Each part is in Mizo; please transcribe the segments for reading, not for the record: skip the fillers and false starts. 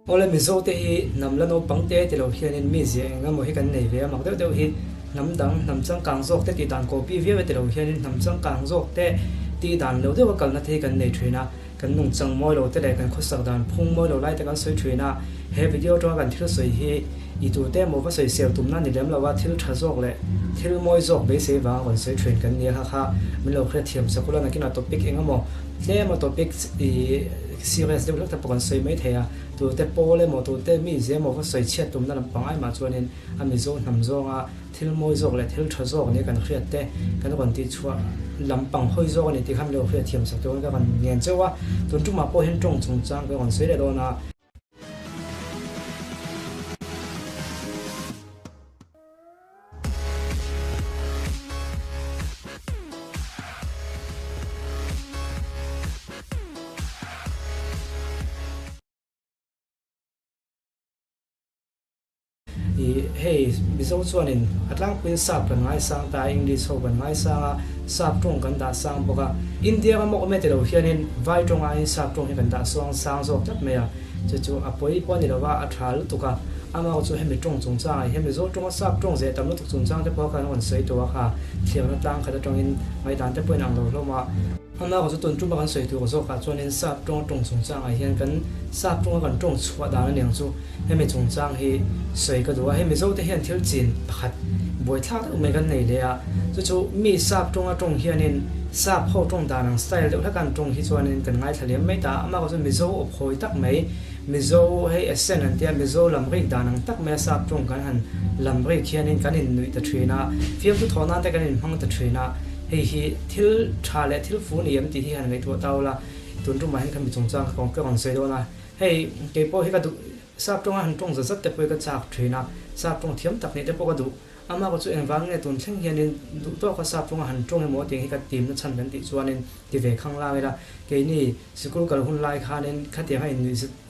Awle Mizo te hi hnam la naupang te ti lo hianin mi zia eng emaw hi kan nei ve a, mak deuh deuh hi hnam dang, hnam changkang zawk te tih dan copy viau e ti lo hianin hnam changkang zawk te tih dan lo deuha kalna te hi kan nei thin a, kan nungchang mawi lo te leh kan khawsak dan phung mawi lo lai te kan sawi thin a, he video atanga kan thil sawi hi i tu te emaw va sawi sel tumna ni lem lo a, thil tha zawk leh thil mawi zawk beisei vanga rawn sawi thin kan nia kha kha min lo hriatthiam sak ula nakinah topic eng emaw tlem a topic i Serious deuh hlek te pawh kan sawi mai thei a, tute pawl emaw tute mizia emaw va sawi chhiat tumna lam pangai mah chuanin a Mizo hnam zawnga thil mawi zawk leh thil tha zawk nia kan hriat te kan rawn tih chhuah lam pang hawi zawk a ni tih kha min lo hriat thiam sak turin ka rawn ngen cheu a, tun tumah pawh hian tawng chungchang ka rawn sawi leh dawn a. I hei Mizo chuanin a tlangpuiin sap kan ngaisang ta a, English ho kan ngaisang a, sap tawng kan dah sang bawk a. India rama awm e ti lo hianin vai tawng aiin sap tawng hi kan dah suang sang zawk tlat mai a. Chu chu a pawi pawh a ni lo va, a tha lutuk a. Amah chu hemi tawng chungchangah hian Mizo tawnga sap tawng zeh tam lutuk chungchang te pawh khan rawn sawi tawh a kha, thiamna tlang khat atangin ngaihdan te pawhin ang lo hlawm a. Amah chu tun tuma kan sawi tur zawkah chuanin sap tawnga tawng chungchangah hian kan sap tawnga kan tawng chhuah dan a niang chu hemi chungchang hi sawi ka duh a. Hei Mizo te hian thil chin pakhat buaithlak deuh mai kan nei leh a, chu chu mi sap tawnga tawng hianin sap ho tawng dan ang style deuh hlek an tawng hi chuanin kan ngaithla liam mai ta a. Amah chu Mizo awphawi tak mai Mizo hei accent an tia Mizo lam rik dan ang tak mai a sap tawng kan han lam rik hianin kan innuih ta thin a, fiamthu thawh nan te kan inhmang ta thin a, hei hi thil tha leh thil fu ni em tih hi han ngaihtuah ta ula, tun tumah hian khami chungchang kha ka rawn sawi dawn a, hei keipawh hi ka duh sap tawnga han tawng zat zat te pawh hi ka chak thin a, sap tawng thiam tak nih te pawh ka duh. Amah chu engvang nge tun thleng hianin duh tawka sap chunga han tawng emaw tih hi ka timna chhan kan tih chuanin ti ve khang lang ila, keini sikul kal hun lai khanin khatianga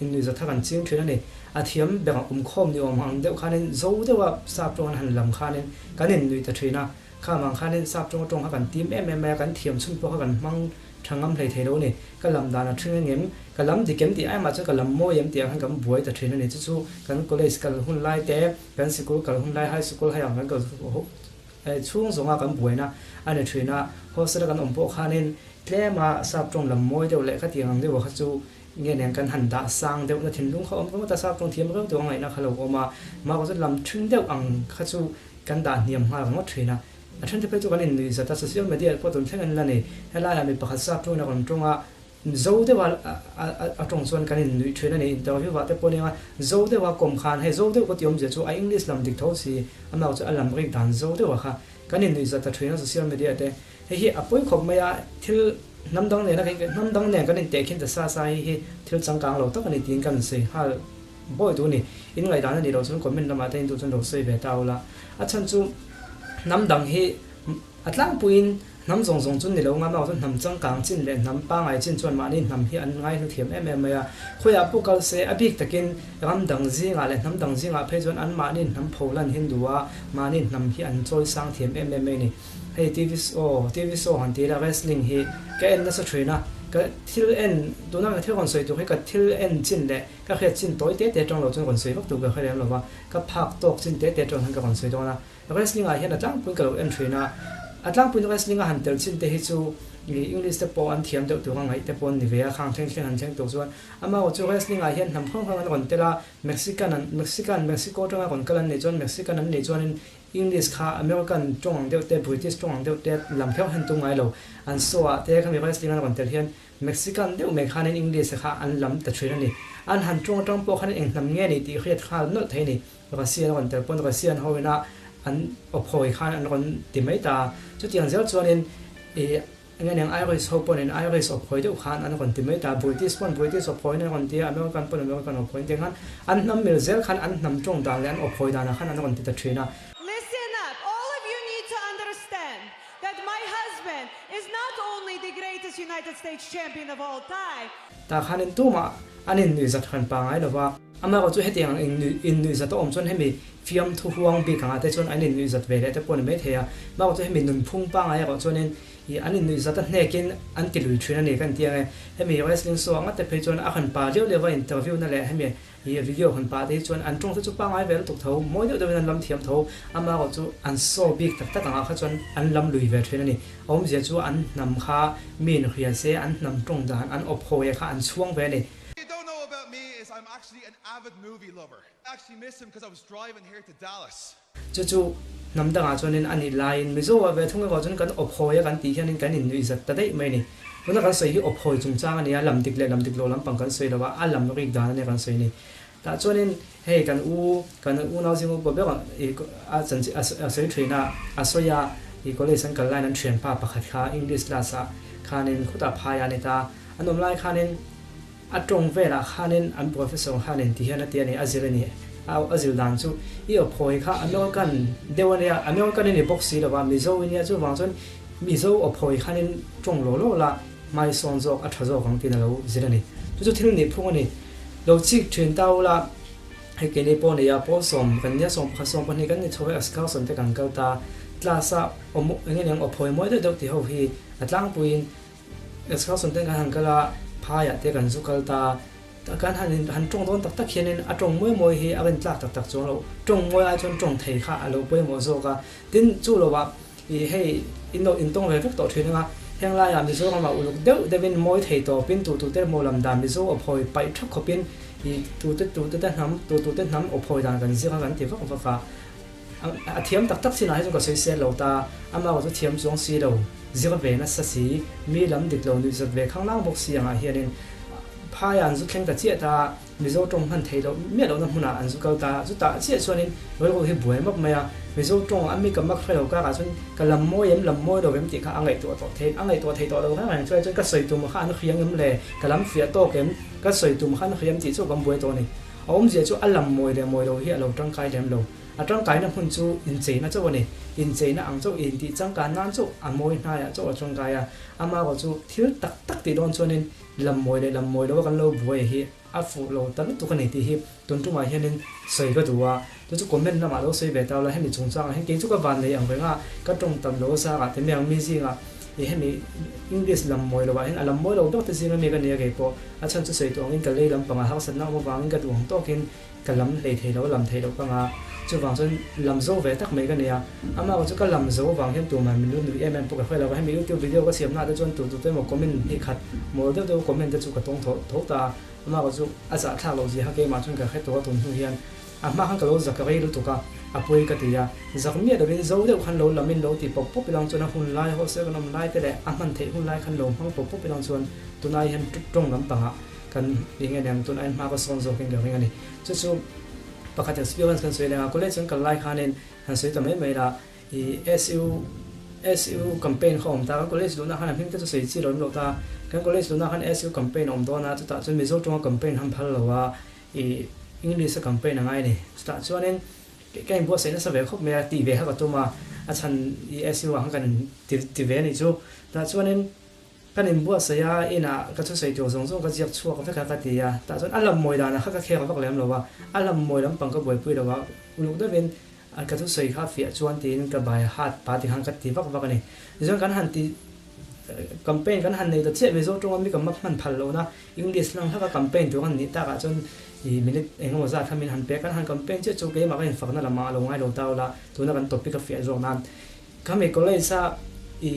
innuihzat kha kan ching thin a ni. A thiam ber a awm khawm ni awm ang deuh khanin zo deuha sap tawng an han lam khanin kan innuih ta thin a, kham ang khanin sap tawnga tawng kha kan tim em em mai a, kan thiam chhun pawh kha kan hmang Tha ngam hlei thei lo a ni. Ka lam dan a thring engem, ka lam dik em tih ai mah chuan ka lam mawi em tih ang khan kan buai ta thin a ni. Chu chu kan college kal hun lai te, kan sikul kal hun lai, high sikul hei ang kan kal chhung zawnga kan buaina a ni thin a. Hostel a kan awm pawh khanin tlema sap tawng lam mawi deuh leh khatiang ang deuh kha chu nge nen kan han dah sang deuh na thinlung kha awm ringawt a, sap tawng thiam reuh deuh a ngaihna kha lo awm a. Mahse chu lam thring deuh ang kha chu kan dah hniam nghal ringawt thin a. A then te phei chu kan innuih zat a, social media pawh tun thleng an la nei. Helaiah mi pakhat sap tawngin a rawn tawng a, zo deuha a tawng chuan kan innuih thin a ni. Interview ah te pawh nia zo deuha kawm khan hei zo deuh ka ti awmzia chu a English lam dik tho si, amah chu a lam rik dan zo deuha kha kan innuih zat ta thin a social media te. Hei hi a pawi khawp mai a, thil hnam dang nena hnam dang nen kan intehkhin ta sa sa hi hi thil changkang lo tak a ni tiin kan sawi nghal bawi duh a ni. In ngaihdan a nih loh chuan comment lamah te in duh chuan lo sawi ve ta ula. A chhan chu hnam dang hi a tlangpuiin hnam zawng zawng chu ni lo ngam a, chuan hnam changkang chin leh hnam pangai chin chuan mahni hnam hi an ngaihlu thiam em em mai a. Khawiah pawh kal se a bik takin ram dang zingah leh hnam dang zingah phei chuan an mahni hnam pho lan hin duh a, mahni hnam hi an chawi sang thiam em em mai a ni. Hei TV show, TV show han ti ila wrestling hi ka en nasa thin a, ka thil en tuna ka thil rawn sawi tur hi ka thil en chin leh Ka hriat chin tawi te te atang lo chuan rawn sawi vak tur ka hre lem lo va, ka phak tawk chin te te atang hian ka rawn sawi dawn a. Wrestling ah hian a tlangpuiin ka lo en thin a, a tlangpuiin wrestling a han tel chin te hi chu English te pawh an thiam deuh tur a ngaih te pawh an ni ve a, khang thleng thleng han thleng tur chuan. Amaherawhchu chu wrestling ah hian hnam hrang hrang an rawn tel a, Mexican an Mexican Mexico atanga rawn kal an nih chuan Mexican an nih chuanin English kha American tawng ang deuh te British tawng ang deuh te lam kher han tum ngai lo. An show ah te khami wrestling an rawn tel hian Mexican deuh mai khanin English kha an lam ta thin a ni. An han ṭawng aṭang pawh khanin eng hnam nge ni tih hriat nghal nawlh thei a ni. Russian a rawn tel pawn Russian ho ina an awphawi khan an rawn ti mai ta a. Chutiang zel chuanin ih eng eng Irish ho pawhin Irish awphawi deuh khan an rawn ti mai ta a. British pawn British awphawiin an rawn ti a, American pawn American awphawiin ti khan an hnam mil zel khan an hnam ṭawng dan leh an awphawi danah khan an rawn ti ta thin a. Listen up, all of you need to understand That my husband is not only the greatest United States champion of all time. Tah khanin tumah an innuihzat hran pangai lo va. Amaherawhchu chu hetiang ang innuihzat a awm chuan hemi fiamthu huang bik angah te chuan an innuihzat ve leh te pawh a ni maithei a. Amaherawhchu chu hemi nunphung pangai erawh chuanin. I an innuih zat a hnekin an ti lui thin a ni kan ti ang e. Hemi wrestling show ah ngate phei chuan a han pa leu leu a interview na leh hemi i video han pah te hi chuan an tawng te chu pangngai ve lutuk tho, mawi deuh deuhin an lam thiam tho, ama erawh chu an show bik tak tak angah kha chuan an lam lui ve thin a ni. A awmzia chu an hnam kha mi inhria se an hnam tawng dan an awp hawi kha an chhuang ve a ni. You don't know about me is I'm actually an avid movie lover. Actually miss him cause I was driving here to Dallas. Chu chu hnam dangah chuanin a nih laiin Mizo ah ve thung erawh chuan kan awphawi a kan tih hianin kan innuih zat ta daih mai a ni. Tuna kan sawi hi awphawi chungchang a ni a, lam dik leh lam dik lo lampang kan sawi lo a, a lam rik dan a nia kan sawi ni. Tah chuanin hei kan u, kan unau zing upa ber i a chanchin a sawi thin a, a sawi a, i college an kal laiin an thianpa pakhat kha English class ah khanin khutah phai a ni ta, an awm lai khanin, A tawng velah khanin an professor khanin ti hian a ti a ni, a zir a ni. A zir dan chu i aw phawi kha American deuh a nia, American i ni bawk si lova, Mizo i nia chuvang chuan Mizo aw phawi khanin tawng law law la hmaisawn zawk a tha zawk ang tiin a lo zir a ni. Chu chu thil nih phung a ni. Lo chik thin ta ula, hei keini pawh nia pawlsawm kan nia 11 12 kan ni chho e excursion te kan kal ta, class a aw eng nge niang aw phawi mawi deuh deuh ti ho hi a tlangpuiin Excursion te kan han kal a, phaiah te kan zu kal ta. Kan han in han tawng dawn tak tak hianin a tawng mawi mawi hi a rintlak tak tak chuang lo. Tawng mawi ai chuan tawng thei kha a lo pawimawh zawk a. Tin, chu lovah ih hei in lo intawng ve vek tawh thin anga, heng laiah Mizoramah uluk deuh deuhin mawi thei tawpin tu tute maw lam dan Mizo aw phawi paih thap khawpin ih tute tute te hnam tu tute hnam aw phawi dan kan zir a kan ti vak vak a. A thiam tak tak chinah hi chuan ka sawi sel lo ta, amah erawh chu thiam chuang si lo, zir ve nasa si, mi lam dik lo nuihzat ve khanglang bawk si angah hianin phaiah an zu thleng ta chiah ta, Mizo tawng hman theih loh miah lohna hmunah an zu kal ta, chutah chiah chuanin rilru hi buai mawp mai a, Mizo tawng a mi ka mak hre lo karah chuan ka lam mawi em, lam mawi lo em tih kha a ngaihtuah tawh theih, a ngaihtuah theih tawh lo reng reng chuan chuan ka sawi tum kha an hriang em le, ka lam fiah tawk em, ka sawi tum kha an hriam tih chu kan buai tawh a ni. A awmzia chu a lam mawi leh mawi lo hi a lo tangkai lem lo. A tangkaina hmun chu incheina chauh a ni. Incheina ang chauh, intih changkan nan chauh a mawi hnaiah chauh a tangkai a. Amaherawh chu thil tak tak tih dawn chuanin lam mawi leh lam mawi loa kan lo buai hi a fuh lo ta lutuk a ni tih hi tun tumah hianin sawi ka duh a. Chu chu comment lamah lo sawi ve ta ula, hemi chungchangah hian kei chu ka van nei ang reng a, ka tawng tam lo zangah te mai ang mi zingah i hemi English lam mawi loah hian a lam mawi lo ber te zinga mi ka nia kei pawh. A chhan chu sawi tawh angin ka lei lampangah harsatna awm avangin ka duh ang tawkin ka lam hlei thei lo, lam theih loh ka ngah. Chuvang chuan lam zo ve tak mai ka nei a, amah erawh chu ka lam zo avang hian tumah min lu nuih em em pawh ka hre lo va, hemi youtube video ka siamna ah te chuan tu tu te emaw comment hnih khat mawl deuh deuh comment te chu ka tawng tho tho ta a, amah erawh chu a zahthlak loh zia kha keimah chuan ka hre tawh a tun hnu hian a hma khan ka lo zak rei lutuk a, a pawi ka ti a, zak miah lovin zo deuh khan lo lamin lo ti pawp pawp ilang chuan a hun lai haw se kan awm lai te leh a hman theih hun lai khan lo hmang pawp pawp ilang chuan tunai hian tawng lampangah Kan eng nge niang tun aiin hma ka sawn zawkin ka ring a ni. Chu chu pakhat experience kan sawi leng a, college kan kal lai khanin han sawi ta mai mai la, i SU SU campaign kha awm ta, kan college luhna khan a hming te chu sawi chi lo awm lo ta, kan college luhna khan SU campaign a awm dawn a, chutah chuan Mizo tawnga campaign han phal lo a, i English a campaign a ngai a ni. Chutah chuanin ka inbuatsaih nasa ve khawp mai a, tih ve kha ka tum a, a chhan i SU ah khan kan ti ti ve a nih chu. Tah chuanin Kan inbuatsaih a, inah ka thusawi tur zawng zawng ka ziak chhuak vek a ka ti a, tah chuan a lam mawi danah kha ka khek vak lem lo a, a lam mawi lampang ka buaipui lo a, uluk deuhin ka thusawi kha fiah chuan tiin ka bai hat pa ti khan ka ti vak vak a ni. Tichuan kan han ti campaign kan han nei ta chiah Mizo tawnga mi ka map hman phal lohna English hlang hlaka campaign tur kan nih takah chuan i minute engemaw zat kha min han pek, kan han campaign chiah chu keimah ka infakna lamah a lo ngai lo ta ula, tuna kan topic a fiah zawk nan Khami college a i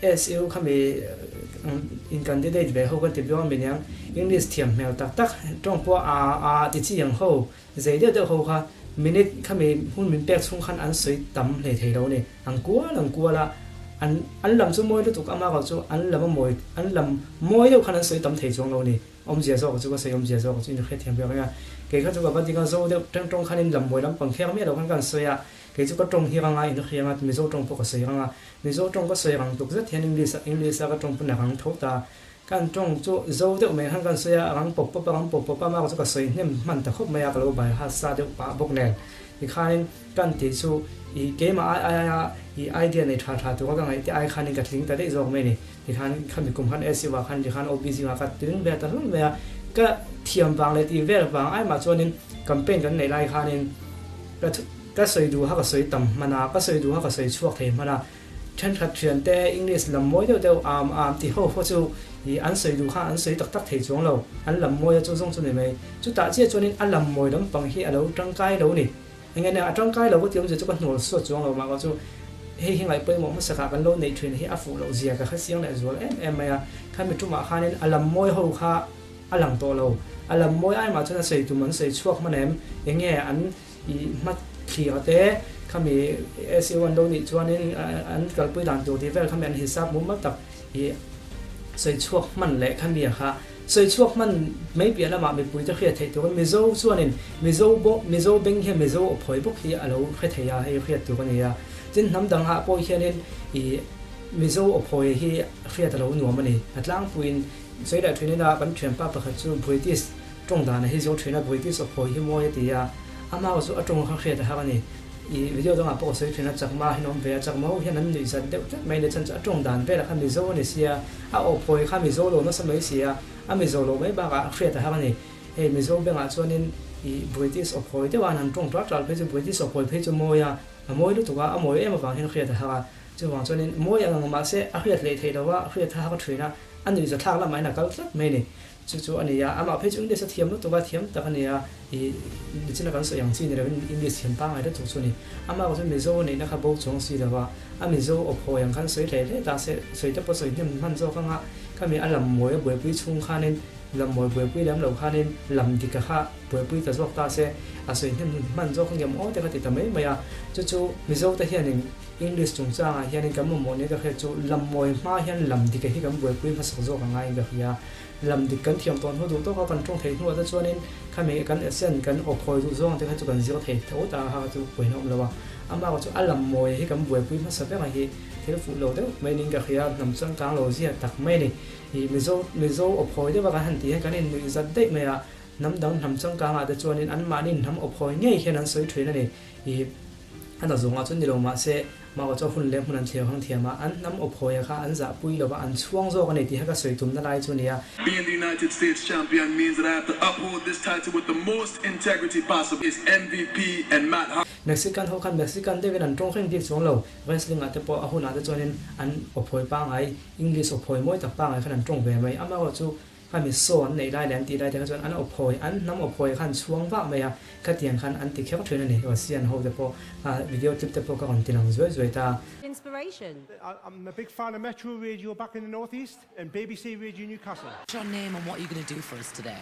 SU khami in candidate ve ho kan ti viau a mi niang English thiam hmel tak tak tawng pawh a a ti chi ang ho zei deuh deuh ho kha minute khami hun min pek chhung khan an sawi tam hlei thei lo a ni an kual an kual a an an lam chu mawi lutuk ama kau chu an lam a mawi an lam mawi deuh khan an sawi tam thei chuang lo a ni awmzia zawk chu ka sawi awmzia zawk chu in hrethiam viau ang a kei kha chu ka va ding a zo deuh teng tawng khan in lam mawi lampang kher miah lo khan ka han sawi a Kei chu ka tawng hi ranga in hriang a, Mizo tawng pawh ka sawi rang a. Mizo tawng ka sawi rang tuk zet hian English ah English a ka tawng pawn a rang tho ta. Kan tawng chu zo deuh mai khan kan sawi a, a rang pawp pawp a, rang pawp pawp a, amah chu ka sawi hnem hman ta khawp mai a, ka lo bai ha sa deuh pah bawk nen. Tikhanin kan tih chu i keimah ai ai aia i idea nei tha tha tura ka ngaih te ai khanin ka tling ta daih zawk mai a ni. Tikhan khami kum khan SU ah khan tikhan OBC ah ka tling ve ta hlawm mai a, ka thiam vang leh tih vel vang ai mah chuanin campaign kan neih lai khanin ka Ka sawi duha ka sawi tam hman a, ka sawi duha ka sawi chhuak thei hman a. Thenkhat thiante English lam mawi deuh deuh am am ti ho ho chu ih an sawi duh kha an sawi tak tak thei chuang lo, an lam mawi a chu zawng chu ni mai. Chutah chiah chuanin a lam mawi lampang hi a lo tangkai lo ni. Enge nia a tangkai lo ka ti awmzia chu ka hnual suat chuang lo mah ka chu hei hi ngaihpawimawh hmasakah kan lo neih thin hi a fuh loh zia ka hre chiang leh zual em em mai a. Khami tumah khanin a lam mawi ho kha a lang tawh lo. A lam mawi ai mah chuan a sawi tum an sawi chhuak hman em? Enge an I hma thlir te khami SU an lo nih chuanin an kalpui dan tur tih vel khami an hisap mumal tak i sawi chhuak hman leh khami a kha sawi chhuak hman mai piah lamah mipui te hriat theih turin Mizo chuanin Mizo bawk Mizo beng hian Mizo aw phawi bawk hi a lo hre thei a hei hriat tur a ni a tin hnam dang ah pawh hianin i Mizo aw phawi hi hriat a lo nuam a ni a tlangpuiin sawi leh thinin a kan thianpa pakhat chu British Tawng dan a hi zo thin a, British aw phawi hi mawi a ti a, amah chu a tawng kha hriat a har a ni. I video dangah pawh ka sawi thin a, Chakma hi an awm ve a, Chakma ho hian an nuih zat deuh tlat mai le, chhan chu a tawng dan velah kha Mizo a ni sia, a aw phawi kha Mizo lo nasa mai sia, a Mizo lo mai bakah hriat a har a ni. Hei Mizo bengah chuanin i British aw phawi deuh a an han tawng ṭal ṭal phei chu British aw phawi phei chu mawi a, a mawi lutuk a, a mawi em avang hian hriat a har a, chuvang chuanin mawi ang ang mahse a hriat hleih theih lo a, hriat a har thin a, a nuih zathlak lamah hian a kal tlat mai a ni. Chu chu a ni a, amah phei chu English a thiam lutuk a, thiam tak a ni a, ih nichina kan sawi ang chi ni loin English thiam pangngai lutuk chu a ni. Amah chu Mizo a nihna kha bo chuang si lo a, a Mizo aw phawi ang khan sawi hlei hlei ta se, sawi te pawh sawi hnem hman zawk anga khami a lam mawi a buaipui chhung khanin lam mawi buaipui lem lo khanin lam dika kha buaipui ta zawk ta se, a sawi hnem hman zawk ang em aw te kha ti ta mai mai a. Chu chu Mizo te hianin English chungchangah hianin kan mamawh nia ka hriat chu lam mawi hma hian lam dika hi kan buaipui hmasak zawk a ngaiin ka hria. Lam dik kan thiam tawh hnu duh tawk a, kan tawng theih hnuah te chuanin khami kan accent kan aw phawi duh zawng te kha chu kan zir thei tho ta a, kha chu pawhin a awm lo a. Amah chu a lam mawi hi kan buaipui hmasa ber a hi thil fuh lo deuh mai niin ka hria, hnam changkang lo zia tak mai a ni. Ih Mizo Mizo aw phawi deuh a kan han tih hian kan innuih zat daih mai a, hnam dang hnam changkangah te chuanin anmahni hnam aw phawi ngei hian an sawi thin a ni. Ih a na zawngah chuan ni lo mahse Mah chu hun leh hmun an thlir hang thiam a, an hnam aw phawia kha an zahpui lova an chhuang zawk a ni tih kha ka sawi tumna lai chu a ni a. Being the United States champion means that I have to uphold this title with the most integrity possible is MVP and Matt Hardy. Mexican ho khan Mexican deuhin an tawng reng bik chuang lo, wrestling ah te pawh a hunah te chuanin an aw phawi pangngai, English aw phawi mawi tak pangngai khan an tawng ve mai. Amaherawhchu Khami saw an neih lai leh an tih lai te kha chuan an aw phawi, an hnam aw phawi khan chhuang vah mai a, khatiang khan an ti kher thin a ni. Russian ho te pawh video clip te pawh ka rawn ti lang zuai zuai ta. Inspiration. I'm a big fan of Metro Radio back in the North East and BBC Radio Newcastle. What's your name and what are you going to do for us today?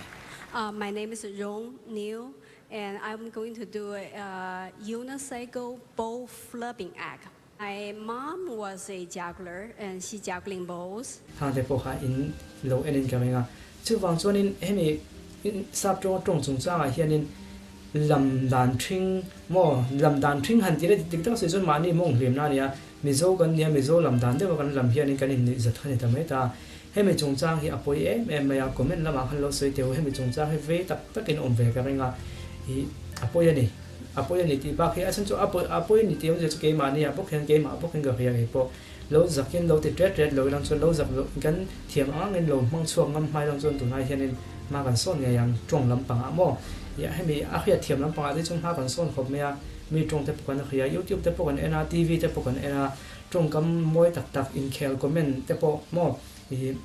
My name is Rong Niu and I'm going to do a unicycle bow flipping act. My mom was a juggler and she juggling balls. Hang te pawh kha in lo en in ka ring a. Chuvang chuanin hemi sap tawnga tawng chungchangah hianin lam dan thing maw lam dan thing han tih leh dik tak sawi chuan mahni mawng hlimna a ni a, Mizo kan nia Mizo lam dan deuha kan lam hianin kan innuih zat kha ni ta mai ta. Hemi chungchang hi a pawi em em mai a, comment lamah khan lo sawi teh u, hemi chungchang hi vei tak takin awm ve ka ring a, ih a pawi a ni. A pawi a ni tih bak hi a chhan chu a pawi a pawi a ni tih awmzia chu keimah nia bawk hian keimah bawk in ka hria kei pawh lo zakin lo ti tet tet lo ilang chuan lo zak lo kan thiam ang angin lo hmang chhuak ngam hmai lang chuan tunlai hianin hma kan sawn ngei ang tawng lampangah maw ia hemi a hriat thiam lampangah te chuan hma kan sawn khawp mai a mi tawng te pawh kan hria youtube te pawh kan en a tv te pawh kan en a tawngkam mawi tak tak inkhel comment te pawh maw ih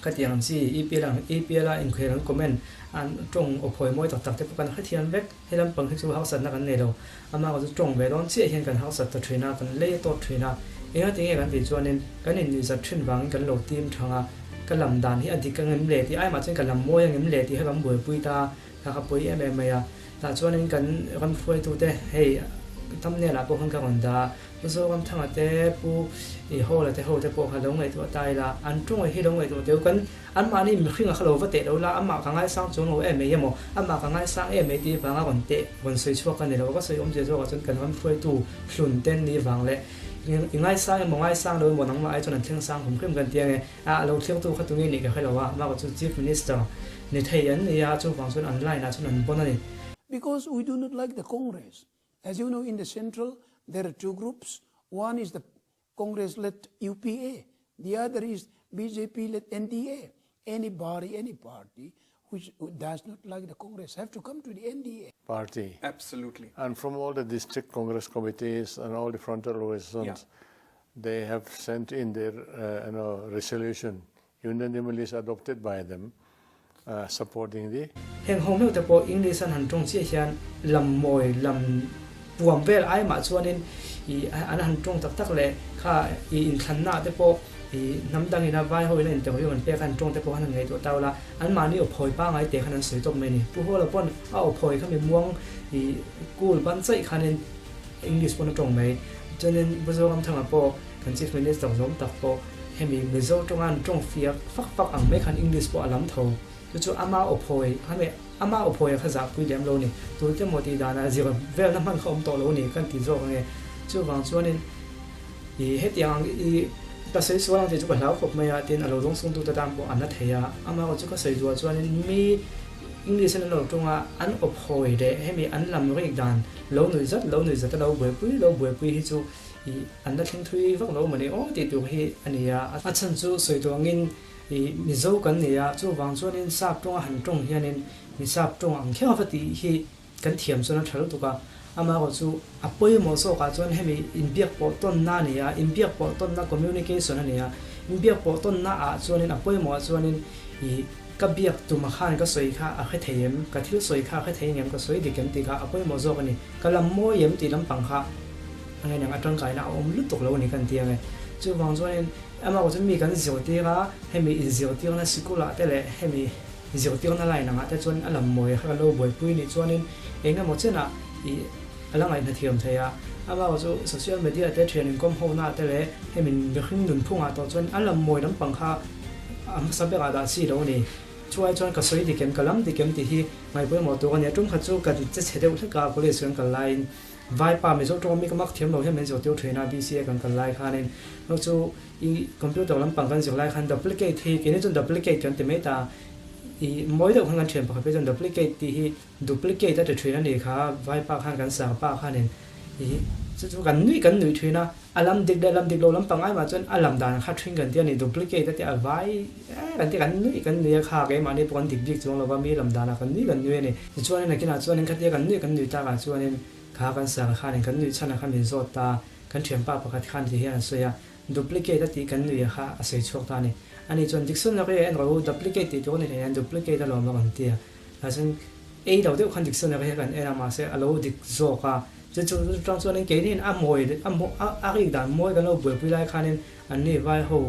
Khatiang ang chi EPL ang EPL a inkhel an comment an tawng aw phawi mawi tak tak te pawh kan hrethiam vek. He lampang hi chu harsatna kan nei lo. Amah erawh chu tawng ve dawn chiah hian kan harsat ta thin a, kan lei a tawt thin a. Enga tinge kan tih chuanin kan innuihzat thin vangin kan lo tim thang a, ka lam dan hi a dik angem le tih ai mah chuan ka lam mawi angem le tih kha kan buaipui ta a, kha kha pawi em em mai a. Tah chuanin kan ram hruaitute hei thumbnail ah pawh khan ka rawn dah a. Pu Zoramthanga te, Pu Ihawla te ho te pawh kha lo ngaihtuah ta ila, an tawng hi lo ngaihtuah teu kan anmahni mihringa kha lo va teh lo la, amah ka ngaisang chuang lo em mai emaw, amah ka ngaisang em mai tih vanga rawn teh, rawn sawi chhuak ka ni lo. Ka sawi awmzia zawkah chuan kan ram hruaitu hlun ten ni vang leh i ngaisang emaw ngaisang lo emaw nangmah ai chuan an thleng sang hum hrim kan ti ange, a lo thlirtu kha tunge nih ka hre lo a, amah chu Chief Minister ni thei an ni a, chuvang chuan an line ah chuan an bon a ni. Because we do not like the Congress. As you know, in the central, there are two groups. One is the Congress-led UPA. The other is BJP-led NDA. Anybody, any party which does not like the Congress have to come to the NDA. Party. Absolutely. And from all the district Congress committees and all the frontal organizations, yeah. They have sent in their uh, you know, resolution unanimously adopted by them uh, supporting the Heng ho meuh te pawh English an han tawng chiah hian lam mawi lam puam vel ai mah chuanin ih an han tawng tak tak leh kha ih inthlanna ah te pawh ih hnam dangin a vai hoin a interview an pek a an tawng te pawh khan han ngaihtuah tau la anmahni aw phawi pangai te khan an sawi tawp mai a ni. Pu Hawla pawn a aw phawi kha mi muang ih cool ban chaih khanin English pawn a tawng mai. Chuanin Pu Zoramthanga pawh kan Chief Minister zawm tak pawh hemi Mizo tawnga an tawng fiak fak fak ang mai khan English pawh a lam tho. Chu chu ama aw phawi hemi ama aw phawi a kha zahpui lem lo ni. Tute maw tih danah zir velna hman kha awm tawh lo ni kan ti zawk ange. Chuvang chuanin ih hetiang ang ih ka sawi sual ang tih chu ka hlau khawp mai a tin a lo dawng sungtute tan pawh a na thei a. Ama aw chu ka sawi duah chuanin mi English in an lo tung a, an aw phawi leh hemi an lam rik dan lo nuih zat lo nuih zat a lo buaipui lo buaipui hi chu ih an la thleng thui vak lo mawni aw tih tur hi a ni a. A chhan chu sawi duh angin ih Mizo kan ni a, chuvang chuanin sap tawnga han tawng hianin mi sap tawng ang kher va tih hi kan thiam chuan a tha lutuk a. Amaherawh chu a pawimawh zawkah chuan hemi inbiak pawh tawnna a ni a, inbiak pawh tawnna communication a ni a, inbiak pawh tawnna ah chuanin a pawimawhah chuanin ih Ka biak tuma khan ka sawi kha a hre thei em? Ka thil sawi kha a hre thei ngem? Ka sawi dik em tih kha a pawimawh zawk a ni. Ka lam mawi em tih lampang kha a ngei nang a tangkaina a awm lutuk lo a ni kan ti ang e. Chuvang chuanin amah chu mi kan zirtir a, hemi inzirtirna sikulah te leh hemi zirtirna line angah te chuan a lam mawi kha ka lo buaipui nih chuanin eng emaw chenah ih a la ngaihna thiam thei a. Amah chu social media te thian inkawm hona te leh hemi mihring nunphungah tawh chuan a lam mawi lampang kha A hmasa berah dah chi lo a ni. Chuai chuan ka sawi dik em, ka lam dik em tih hi ngaihpawimawh tur a ni. A tum khat chu kan che chhe deuh hlek a, college kan kal laiin Vaipa Mizo tawng mi ka mak thiam lo hian min zirtir thin a, BCA kan kal lai khanin no chu i computer lampang kan zir lai khan duplicate hi keini chuan duplicate kan ti mai ta, i mawi deuh khan kan thian pakhat phei chuan duplicate tih hi Duplicate a ti thin a nih kha, Vaipa khan kan sang pa khanin i chu chu kan nuih kan nuih thin a, a lam dik leh lam dik lo lampang ai mah chuan a lam dan kha thin kan ti a ni, duplicate a ti a vai eh kan ti kan nuih kan nuih a kha keimahni pawh kan dik bik chuang lo va mi lam danah kan nuih kan nuih a ni. Tichuanin nakinah chuanin khatia kan nuih kan nuih takah chuanin kha kan sang khanin kan nuih chhanah kha min zawt ta, kan thianpa pakhat khan ti hian a sawi a, duplicate a tih kan nuih a kha a sawi chhuak ta a ni. Ani chuan dictionary ah en rawh u, duplicate tih tur a ni hlei hian duplicate a lawm a rawn ti a. Chuan ei lo deuh khan dictionary hi kan en a mahse a lo dik zawk a, chu chu chutang chuanin keiniin a mawi a a rik dan mawi kan lo buaipui lai khanin anni vai ho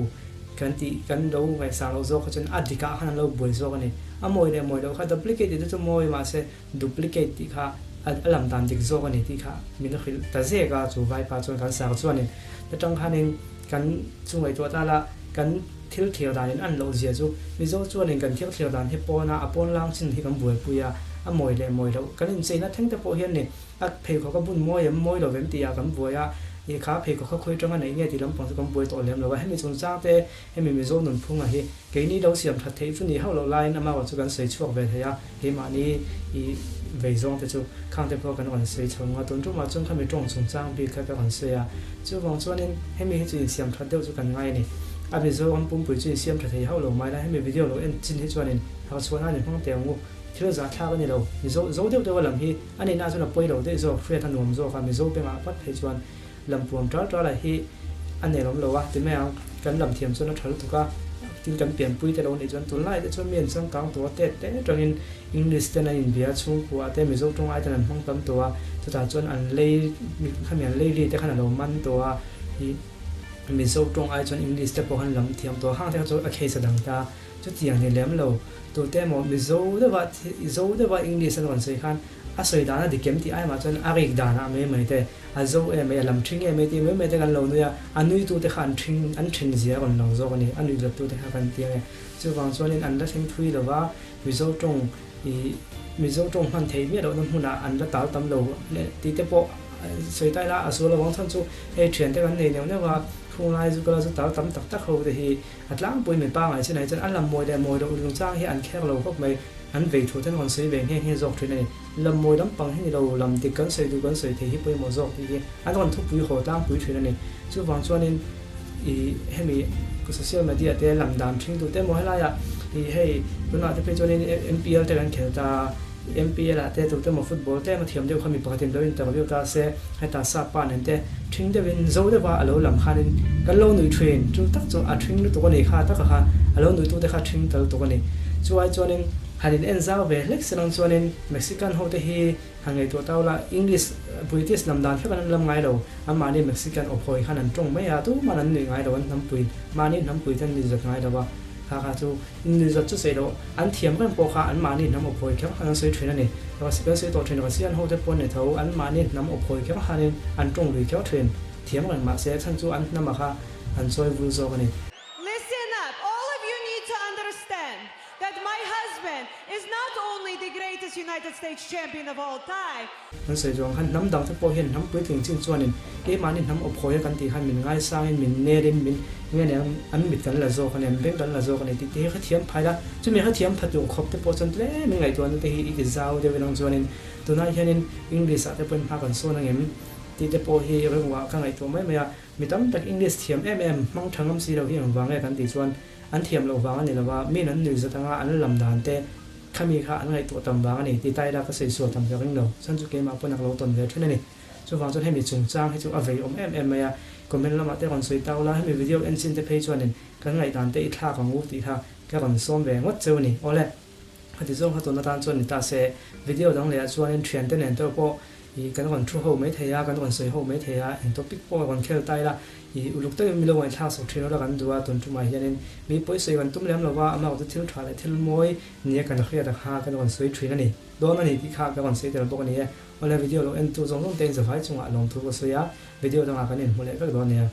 kan tih kan lo ngaihsang loh zawk kha chuan a dikah khan an lo buai zawk a ni. A mawi leh mawi loh kha duplicate tih te chu mawi mahse duplicate tih kha a lam dan dik zawk a ni tih kha min hrilh ta zek a chu vaipa chuan kan sar chuanin chutang khanin kan chu ngaihtuah ta la kan Thil thlir dan in an loh zia chu Mizo chuanin kan thil thlir dan hi pawna a pawn lang chin hi kan buaipui a, a mawi leh mawi loh. Kan incheina thleng te pawh hian ni a pheikhawk a bun mawi em mawi lo vem tih ah kan buai a, ih kha pheikhawk kha khawi tanga neih nge tih lampang chu kan buai tawh lem lo a. Hemi chungchang te hemi Mizo nunphunga hi keini lo siam that theih chu ni hauh loh laiin amah erawh chu kan sawi chhuak ve thei a, keimahni ih vei zawng te chu khang te pawh kan rawn sawi chho ang a, tun tumah chuan khami tawng chungchang bik kha ka rawn sawi a, chuvang chuanin hemi hi chu insiam that deuh chu kan ngai a ni. A Mizoram pumpui chu insiam tha thei hauh lo mai la, hemi video lo en chin hi chuanin harchhuah nan in hmang teh ang u, thil zahthlak a ni lo, Mizo zo deuh deuh a lam hi a nihna chuan a pawi lo daih zawk, hriat a nuam zawk a, Mizo bengah vat phei chuan lampuam ṭal ṭal ah hi a nelawm lo a, ti mai ang, kan lam thiam chuan a ṭha lutuk a, tin kan pianpui te lo nih chuan tunlai te chuan mi an changkang tawh a, tet te atangin English ten an inbia chhungkua te Mizo tawng ai ten an hmang tam tawh a, chutah chuan an lei khami an lei ri te khan a lo man tawh a, ih Mizo tawng ai chuan English te pawh khan lam thiam tawh a, hang te kha chu a case a dang ta, chutiang ni lem lo, tute emaw Mizo deuha Zo deuha English an rawn sawi khan a sawi dan a dik em tih ai mah chuan a rik danah mai mai te, a zo em mai, a lam ṭhing em mai tih mai mai te kan lo nui a, a nuitute kha an ṭhing an ṭhen zia a rawn lang zawk a ni, a nuih lattute kha kan ti ang e. Chuvang chuanin an la thleng thui lo va, Mizo ṭawng ih Mizo ṭawng hman theih miah lohna hmunah an la tal tam lo tih te pawh sawi ta ila a sual avang chuan chu hei ṭhiante kan nei neuh neuh a, khunglai zu kala zu tal tam tak tak ho te hi a tlangpui mi pangngai chin ah hi chuan a lam mawi leh mawi loh lungchang hi an kher lo khawp mai, an vei thu ten rawn sawi ve nghe nghe zawk ṭhin a ni. Lam mawi lampang hi ni lo, lam dik kan sawi duh kan sawi thei hi pawimawh zawk tih hi an rawn thupui haw tlangpui thin a ni. Chuvang chuanin ih hemi social media te lam dan thing tu te emaw helaiah ih hei tunah te phei chuanin MPL te kan khel ta a, MPL ah te tute emaw football te emaw thiam deuh kha mi pakhatin lo interview ta se, heta sap pa nen te ṭhing deuhin zo deuha a lo lam khanin kan lo nui ṭhin. Chu tak chu a ṭhing lutuk a ni kha taka kha a lo nuitute kha ṭhing ta lutuk a ni. Chu ai chuanin han in en zau ve hlek se lang chuanin Mexican ho te hi han ngaihtuah tau la, English, British lam dan hlek an lam ngai lo, anmahni Mexican awphawi khan an ṭawng mai a, tuman an nuih ngai lo, an hnampui, mahni hnampui te an nuih zat ngai lo a, kha kha chu Nuihzat chu sawi loh, an thiam reng pawh kha anmahni hnam awphawi kher khan an sawi thin a ni. Rasi kan sawi tawh thin, Rasian hote pawh ni tho, anmahni hnam awphawi kher khanin an tawng lui kher thin. Thiam reng mahse, chhan chu an hnamah kha an chawi vul zawk a ni. Listen up, all of you need to understand that my husband is not only the greatest United States champion of all time, Kan sawi zawng khan hnam dangte pawh hian hnam puitling chin chuanin keimahni hnam awphawi a kan tih khan min ngaisangin min nelin min nge nen an mit kan la zawk a ni, an beng kan la zawk a ni tih te hi kha thiam phai la. Chumi kha thiam pha tur khawp te pawh chuan tlem in ngaihtuahna te hi i ti zau deuh in ang chuanin tunah hianin English ah te pawhin hma kan sawn ang em tih te pawh hi rilruah ka ngaihtuah mai mai a. Mi tam tak English thiam em em hmang tha ngam si lo hi engvang nge kan tih chuan an thiam loh vang a ni lo va, min an nuih zat anga an lam dan te Khami kha an ngaihtuah tam vang a ni, ti ta ila ka sawi sual tam ka ring lo. Chhan chu keimah pawn a ka lo tawn ve thin a ni. Chuvang chuan hemi chungchang hi chu a vei awm em em mai a, comment lamah te rawn sawi tau la, hemi video en chin te phei chuanin kan ngaihdan te i thlak ang u tih kha ka rawn sawm ve ngawt cheu a ni. Awle, khati zawng kha tun atan chuan ni ta se, video dang leh ah chuanin thiante nen te pawh I kan rawn thu ho mai thei a, kan rawn sawi ho mai thei a, eng topic pawh rawn khel ta ila, i uluk takin mi lo ngaihthlak sak thin ula kan duh a, tun tumah hianin mi pawi sawi kan tum lem lo va, amah chu thil tha leh thil mawi nia kan hriat a kha kan rawn sawi thin a ni. Dawn a ni tih kha ka rawn sawi tel bawk a ni e. Awle video lo entu zawng zawng te in zavai chungah lawmthu ka sawi a, video dangah kan inhmu leh vek dawn nia.